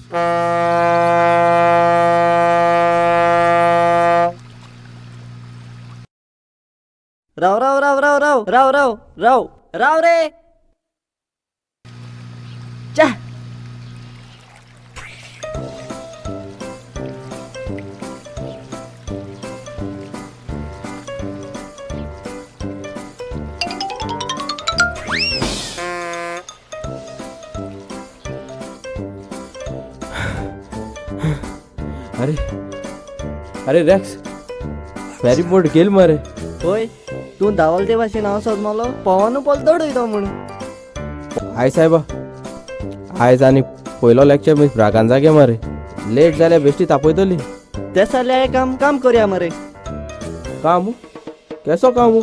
राव राव राव राव राव राव राव राव राव रे चा। अरे अरे रेक्स फेरी बोट गेल मरे। होय तूं धांवल ते भाशेन हांव सोदमालो पवनू पलतड वयता म्हूण। आय सायबा आयज आनी पयलो लेक्चर मीस ब्रागांजा गे मरे, लेट जाल्यार बेश्टी तापयतली। ते जाल्यार काम काम करया मरे। काम केसो काम?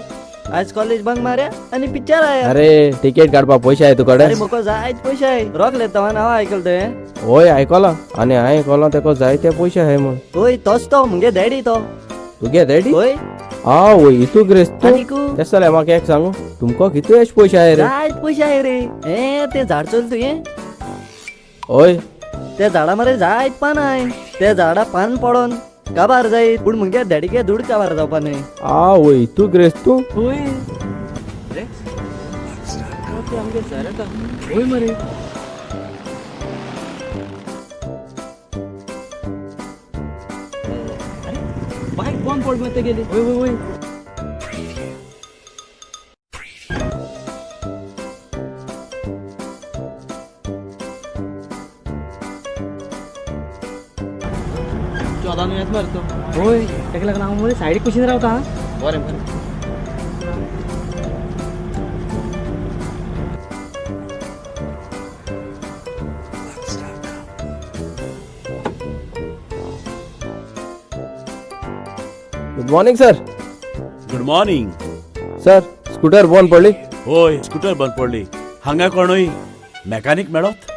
आयज कॉलेज बंक मारया आनी पिक्चर आया। अरे तिकेट काडपा पयशे आय तुकडे? अरे म्हाका जायत पयशे आय, रोखले तवान हांव आयकल तुवें? हय आयकलां आनी हांवें आयकलां तेका जायते पयशे आहाय म्हूण। हय तोच तो मुगे डॅडी तो। तुगे डॅडी? हय। आ वय इतू ग्रेस तूं। तेश जाल्यार म्हाका एक सांगू तुमकां कितू एश पयशे आहाय रे? जायत पयशे आहाय रे। ए तें झाड चोयल तुवें? हय त्या झाडा मरे जायत पान आहाय, त्या झाडा पान पडोन काबार जायत, पूण मुगे डॅडीके दुड काबार जावपा न्हय। आ वय इतू ग्रेस तूं? हय हय मरे। बाईक बॉम्ब पड मग गेली। वय वय वय चौदा न्हू येत मरे तो। होय तेका लागून हांव मरे सायडीक कुशीन रावता। बरें बरें। Good morning sir. Good morning sir. Scooter बंद पडली? होय स्कूटर बंद पडली। हांगा कोणूय मेकॅनिक मेळत?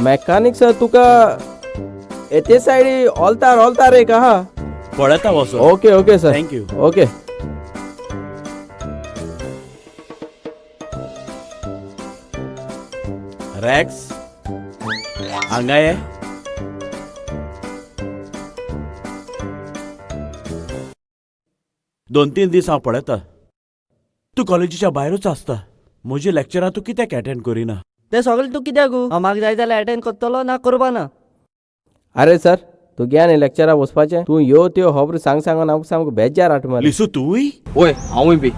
मेकॅनिक सर तुका येते सायडी ऑलतार ऑलतार एक आहा। पळयता वचो। Okay okay sir, thank you. Okay Rex हांगा ये। दोन तीन दीस हांव पळयता तूं कॉलेजीच्या भायरूच आसता, म्हजी लेक्चरां तूं कित्याक एटेंड करिना? तें सगळें तूं कित्याक? हांव म्हाका जाय जाल्यार एटेंड करतलो ना करपा ना। अरे सर तुगे आनी लेक्चराक वचपाचें, तूं यो त्यो खबर सांग सांगून हांव सामको बेजार आट मरे। लिसू तूंय? हय हांवूय बी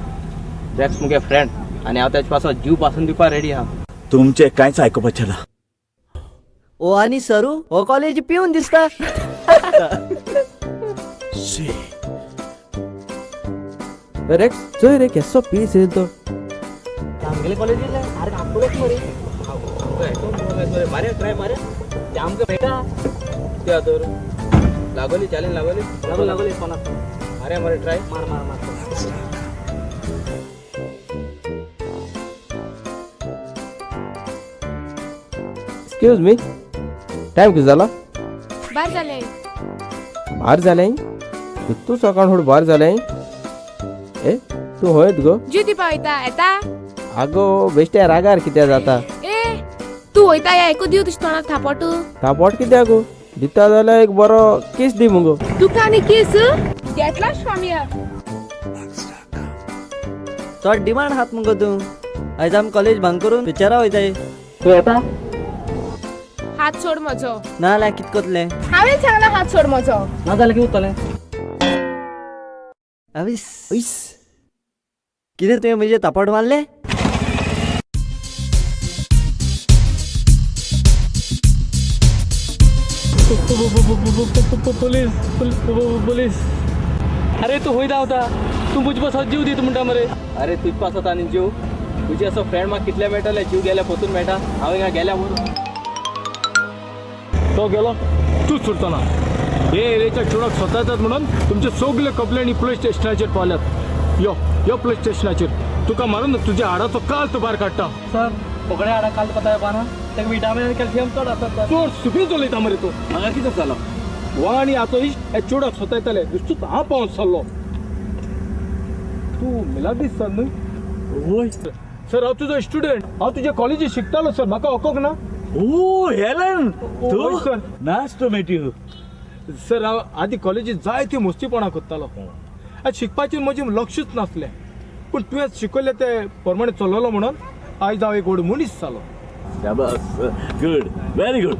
रेक्स मुगे फ्रेंड आनी हांव तेजे पासत जीव पासून दिवपा रेडी आहा। तुमचें कांयच आयकुपाचें ना। ओ आनी सरू हो कॉलेज पिवन दिसता। रेक्स चोय रे केसो पीस येल तो। आमगेले कॉलेजीले सारकें आपुलूच मरे। मारया ट्राय मारया ते आमकां मेळटा त्या तर लागोली चालीन लागोली लागो लागोली फोनाक मारया मरे ट्राय मार मार मार। एक्सक्यूज मी, टाइम कितें जाला? बार जालें। बार जालें? इतू सकाळ फुडें बार जालें? ए तूं हयत गो? जीव दिवपा वयता येता? आगो बेश्टे रागार कित्याक जाता? ए तूं वयता या एकू दिव तुज्या तोंडाक थापट। थापट कित्याक गो? दिता जाल्यार एक बरो किस दी मुगो। तुका आनी किस घेतला स्वामिया। चड डिमांड हात मुगो तूं। आयज आमी कॉलेज बंक करून पिक्चरा वयताय। तूं येता? हात सोड म्हजो। ना जाल्यार कितें करतलें? हांवें सांगलां हात सोड म्हजो। ना जाल्यार कितें उरतलें? अविस कितें तुवें म्हजेर थापट मारलें? Police police. अरे तूं खंय धांवता? तूं म्हजे पासत जीव दिता म्हणटा मरे। अरे तुजे पासत आनी जीव तुजे असो फ्रेंड म्हाका कितले मेळटले? जीव गेल्या परतून मेळटा। हांव हिंगा गेल्या म्हणून तो गेलो तूंच सुरतना। हे एरियेच्या चेडवाक स्वता म्हणून तुमचे सगळे कंप्लेनी पुलीस स्टेशनाचेर पावल्यात। यो यो पुलीस स्टेशनाचेर तुका मारून तुज्या हाडाचो काल तूं भायर काडटा। सर पकड्या हाडा काल पता येवपा ना, ताका विटामीन आनी कॅल्शियम चड आसता। चड सुबीज उलयता मरे तूं। हांगा कितें जालां? वा आनी हाचो इश्ट हे चेडवाक स्वता दुसतूच हांव पावोन सरलो। तूं मिलादीस सर न्हय? हय सर, हांव तुजो स्टुडंट, हांव तुज्या कॉलेजीत शिकतालो सर। म्हाका वळखोंक ना? ओ हेलन, हय, sir. Nice to meet you. Sir, हांव आदी कॉलेजीत जायती मस्तीपणां करतालो. आनी शिकपाचेर म्हजें लक्षूच नासलें, पूण तुवें शिकयलें ते प्रमाणे चललो म्हणून आयज हांव एक व्हड मनीस जालो. शाबास, गुड, व्हेरी गुड.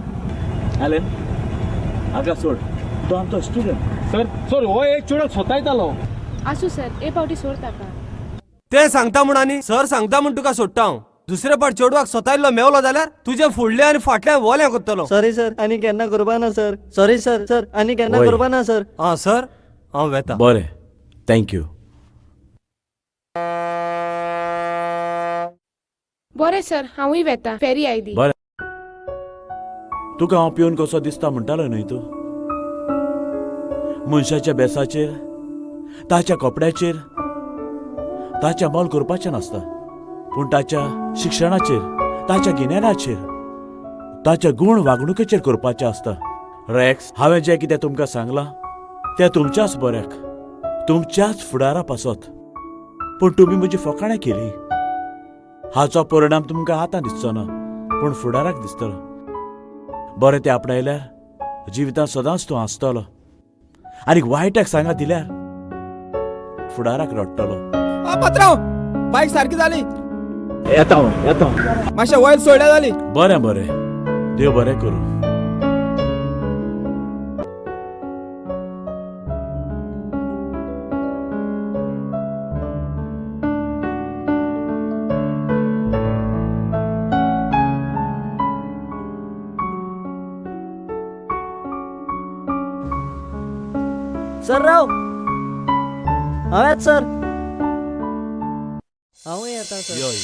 हेलन, हाका सोड, तो आमचो स्टुडंट. सर, सर, हो एक चेडो स्वतायतालो. आसूं सर, ए पावटी सोड ताका. ते सांगता म्हूण आनी सर सांगता म्हूण तुका सोडटा हांव. दुसरे पाट चेडवाक सतायल्लो मेवलो जाल्यार तुजें फुडलें आनी फाटलें वोलें करतलो. सॉरी सर, आनी केन्ना करपा ना सर. सॉरी सर, सर आनी केन्ना वय. करपा ना सर. आं सर, हांव वेता. बरें, thank you. बरें सर, हांवूय वेता. फेरी आयली. बरें. तुका हांव पिवन कसो दिसता म्हणटालो न्हय तूं? मनशाच्या बेसाचेर, ताच्या कपड्याचेर ताच्या मोल करपाचें नासता, पूण ताच्या शिक्षणाचेर, ताच्या गिन्यानाचेर, ताच्या गूण वागणुकेचेर करपाचें आसता. रेक्स, हांवें जें कितें तुमकां सांगलां तें तुमच्याच बऱ्याक, तुमच्याच फुडारा पासत. पूण तुमी म्हजी फकाणां केली. हाचो परिणाम तुमकां आतां दिसचो ना, पूण फुडाराक दिसतलो. बरें तें आपणायल्यार जिवितांत सदांच तूं हांसतलो, आनी वायटाक सांगा दिल्यार फुडाराक रडटलो. पात्रांव, बायक सारकी जाली. येता हांव, येता हांव. मातशें वयर सोडल्या जाली. बरें बरें, देव बरें करूं. सर राव, हांवेंच सर, हांवूय येता सर. यो यो.